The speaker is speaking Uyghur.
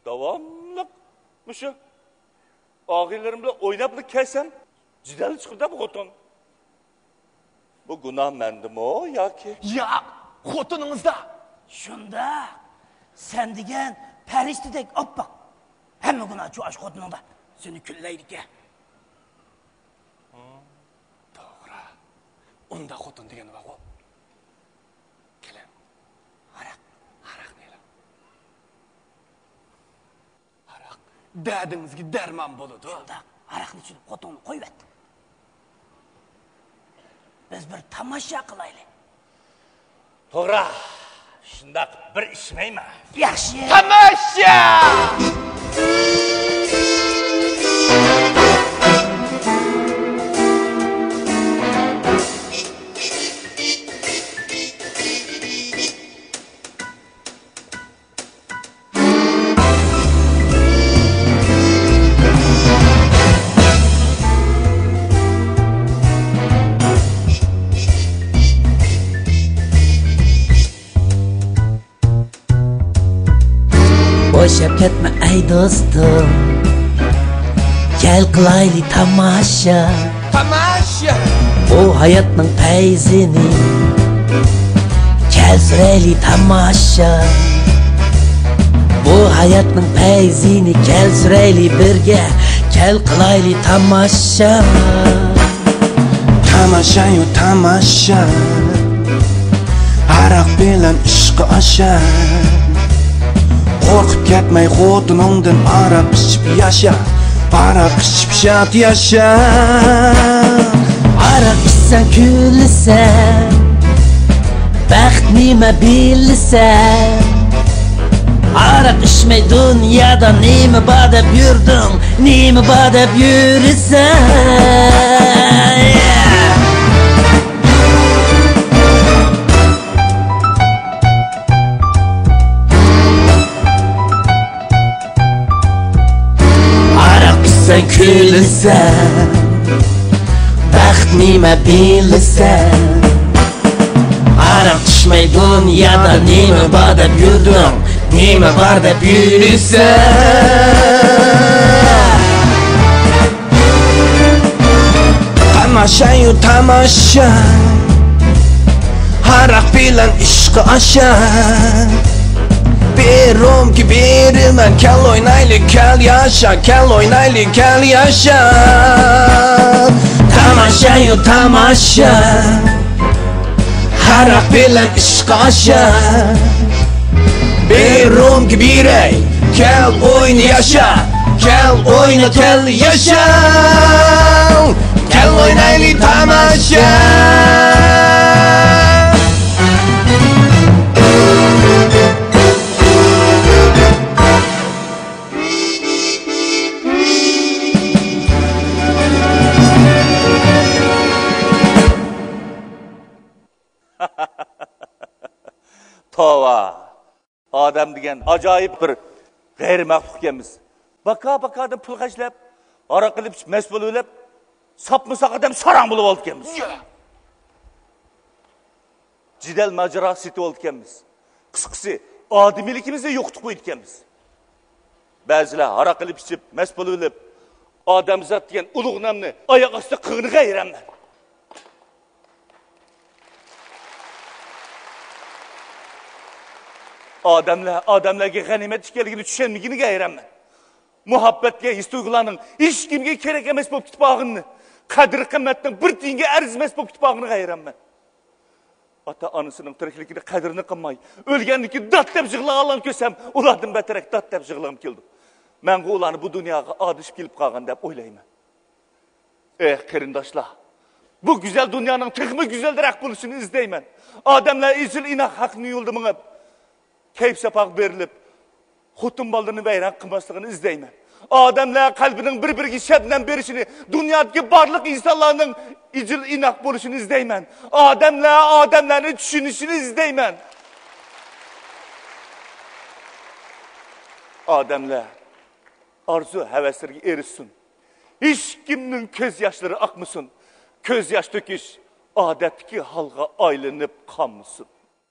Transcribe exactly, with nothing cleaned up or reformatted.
داۋاملىق مۇشۇ ئاغىنىلىرىم بىلەن ئويناپلا كەلسەم، جېدەل چىقىدۇ بۇ خوتۇن. بۇ گۇناھ مەندىمۇ ياكى؟ ياق، خوتۇنىڭىزدا. شۇنداق. سەن دېگەن پەرىشتىدەك ئاپئاق. ھەممە گۇناھ شۇ ئاش خوتۇنۇڭدا. سېنى كۈنلەيدىكەن. توغرا. ئۇنداق خوتۇن دېگەن بارغۇ. كېلىڭ. ھاراق، ھاراقنى ئېلىڭ. ھاراق دەردىڭىزگە دەرمان بولىدۇ. شۇنداق، ھاراقنى ئىچىپ خوتۇننى قويۇۋەت. بىز بىر تاماشا قىلايلى. توغرا، شۇنداق بىر ئىچمەيمەن. ياخشى. تاماشا! بوشاپ كەتمە ئەي دوستۇم، كەل قىلايلى تاماشا. تاماشا! بۇ ھاياتنىڭ پەيزىنى كەل سۈرەيلى تاماشا. بۇ ھاياتنىڭ پەيزىنى كەل سۈرەيلى بىرگە، كەل قىلايلى تاماشا. تاماشايۇ تاماشا، ھاراق بىلەن ئىشقى ئاشا. قورقۇپ كەتمەي خوتۇنۇڭدىن، ھاراق ئىچىپ ياشا، ھاراق ئىچىپ شاد ياشا. ھاراق ئىچسەڭ كۈلىسەن، بەخت نېمە بىلىسەن؟ ھاراق ئىچمەي دۇنيادا نېمە بار دەپ يۈردۈڭ؟ نېمە بار دەپ يۈرىسەن؟ ھاراق ئىچسەڭ كۈلىسەن، بەخت نېمە بىلىسەن؟ ھاراق ئىچمەي دۇنيادا نېمە بار دەپ يۈردۈڭ؟ نېمە بار دەپ يۈرىسەن؟ تاماشايۇ تاماشا، ھاراق بىلەن ئىشقى ئاشا. بىر رومكا بېرىمەن، كەل ئوينايلى، كەل ياشا، كەل ئوينايلى، كەل ياشا. تاماشايۇ تاماشا، ھاراق بىلەن ئىشقى ئاشا. بىر رومكا بېرەي، كەل ئوينا ياشا، كەل ئوينا، كەل ياشا. كەل ئوينايلى تاماشا. توۋا! ئادەم دېگەن ئاجايىپ بىر غەيرىي مەخلۇق ئىكەنمىز. باكا-باكادىن پۇل خەجلەپ، ھاراق ئېلىپ ئىچىپ مەست بولۇۋېلىپ، ساپمۇ ساق ئادەم ساراڭ بولۇۋالىدىكەنمىز. جېدەل ماجىرا سېتىۋالىدىكەنمىز. قىسقىسى، ئادىمىيلىكىمىزنى يوقىتىپ قويىدىكەنمىز. بەزىلەر ھاراق ئېلىپ ئىچىپ مەست بولۇۋېلىپ، ئادەمزات دېگەن ئۇلۇغ نامنى ئاياق ئاستىغا قىلغىنىغا ھەيرانمەن. ئادەملەر ئادەملەرگە غەنىيمەت ئىكەنلىكىنى چۈشەنمىگىنىگە ھەيرانمەن. مۇھەببەتكە، ھېس-تۇيغۇلارنىڭ ھېچكىمگە كېرەك ئەمەس بولۇپ كېتىپ قالغىنىنى، قەدىر-قىممەتنىڭ بىر تىيىنگە ئەرزىمەس بولۇپ كېتىپ قالغىنىغا ھەيرانمەن. ئاتا-ئانىسىنىڭ تىرىكلىكىدە قەدرىنى قىلماي، ئۆلگەندىن كېيىن دات دەپ يىغلىغانلارنى كۆرسەم، ئۇلاردىن بەتتەرەك دات دەپ يىغلىغۇم كېلىدۇ. مەنغۇ ئۇلارنى بۇ دۇنياغا ئادىشىپ كېلىپ قالغان دەپ ئويلايمەن. ئېھ، قېرىنداشلار، بۇ گۈزەل دۇنيانىڭ تېخىمۇ گۈزەلرەك بولۇشىنى ئىزدەيمەن. ئادەملەر ئېسىل ئىناق ھەقنىڭ يولىدا مېڭىپ، كەيپ-ساپاغا بېرىلىپ، خوتۇن بالىلىرىنى ۋەيران قىلماسلىقىنى ئىزدەيمەن. ئادەملەر قەلبىنىڭ بىر-بىرىگە شەبنەم بېرىشىنى، دۇنيادىكى بارلىق ئىنسانلارنىڭ ئېسىل ئىناق بولۇشىنى ئىزدەيمەن. ئادەملەر ئادەملەرنى چۈشىنىشىنى ئىزدەيمەن. ئادەملەر ئارزۇ-ھەۋەسلىرىگە ئېرىشسۇن. ھېچكىمنىڭ كۆز ياشلىرى ئاقمىسۇن. كۆز ياش تۆكۈش ئادەتتىكى ھالغا ئايلىنىپ قالمىسۇن.